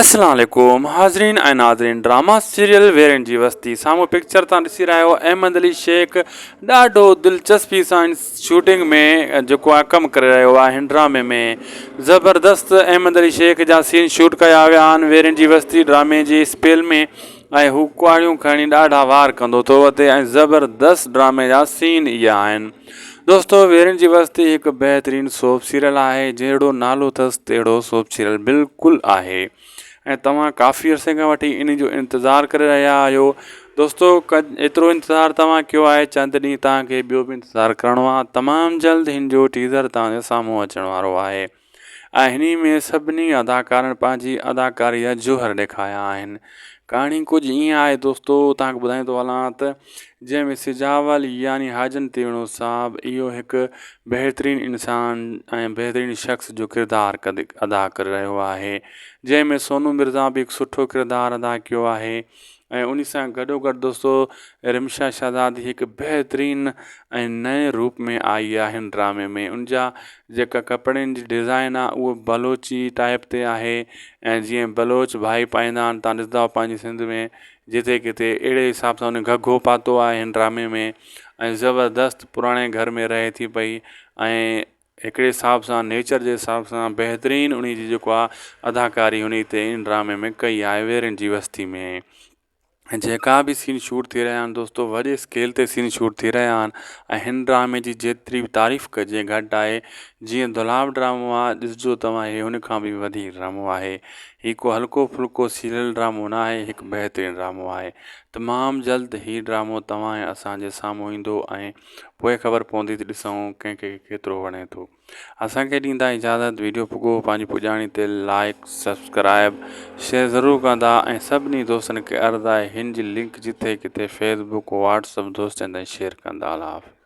اسلام عليڪم حاضرين ۽ ناظرين ڊراما سيريل ويرين جي وستي سامهون پڪچر تان ڏسي رهيا آهيو احمد علي شيخ ڏاڍو دلچسپي سان شوٽنگ ۾ جيڪو آهي ڪم ڪري رهيو آهي هن ڊرامي ۾ زبردست احمد علي شيخ جا سين شوٽ ڪيا ويا آهن ويرين جي وستي ڊرامي جي اسپيل ۾ ۽ هو ڪهاڙيون کڻي ڏاڍا وار ڪندو ٿو وتي ۽ زبردست ڊرامي جا سين اهي آهن دوستو ويرين جي وستي هڪ بهترين سوپ سيريل آهي جهڙو نالو اٿس تهڙو سوپ سيريل بلڪل آهي ۽ توهان ڪافي عرصي کان وٺي ان جو انتظار ڪري رهيا آهيو دوستو ايترو انتظار توهان ڪيو آهي چند ڏينهن توهان کي ٻيو به انتظار ڪرڻو آهي تمام جلد هن جو ٽيزر توهان جي سامهون اچڻ وارو آهي ۽ هني ۾ سڀني اداڪارن پنهنجي اداڪاري جا جوهر ڏيکايا آهن. ڪهاڻي ڪجهه ائين آهي دوستو توهان کي ٻڌائيندو هلان ته جنهن ۾ سجاول يعني حاجن تيوڻو صاحب اهو هڪ بهترين انسان ۽ بهترين شخص جو ڪردار ادا ڪري رهيو آهي جنهن ۾ سونو مرزا به هڪ سٺو ڪردار ادا ڪيو آهي ۽ انهي سان گڏو گڏ دوستو رمشا شهزادي هڪ بهترين ۽ نئين روپ ۾ آئي آهي هن ڊرامي ۾ ان جا جيڪا ڪپڙن جي ڊزائن آهي اهو بلوچي ٽائپ تي آهي ۽ جيئن بلوچ ڀائي پائيندا آهن تان ڏسندا پنهنجي سنڌ ۾ جتي ڪٿي اهڙي حساب سان ان گهگهو پاتو آهي هن ڊرامي ۾ ۽ زبردست پراڻي گهر ۾ رهي ٿي پئي ۽ هڪڙي حساب سان نيچر جي حساب سان بهترين انهي جي جيڪو آ اداڪاري انهي تي ان ڊرامي ۾ ڪئي آهي ويرين جي وستي ۾ ۽ جيڪا به سين شوٽ ٿي رهيا آهن دوستو وڏي اسڪيل تي سين شوٽ ٿي رهيا آهن ۽ هن ڊرامي جي جيتري به تعريف ڪجي گهٽ آهي جيئن دولاب ڊرامو آ ڏسجو توهان هي ان کان به وڌيڪ ڊرامو آهي هي ڪو هلڪو ڦلڪو سيريل ڊرامو نه آهي هڪ بهترين ڊرامو آهي تمام جلد هي ڊرامو توهان ۽ اسان جي سامهون ايندو ۽ پوء خبر پوندي ته ڏسون ڪنهن کي ڪيترو وڻي ٿو. اسان کي ڏيندا اجازت ويڊيو پڳو پنهنجي پڄاڻي تي لائيڪ سبسڪرائب شيئر ضرور ڪندا ۽ سڀني دوستن کي عرض آهي هن جي لنڪ جٿي ڪٿي فيس بڪ واٽس اپ دوستن تائين شيئر ڪندا الله حافظ.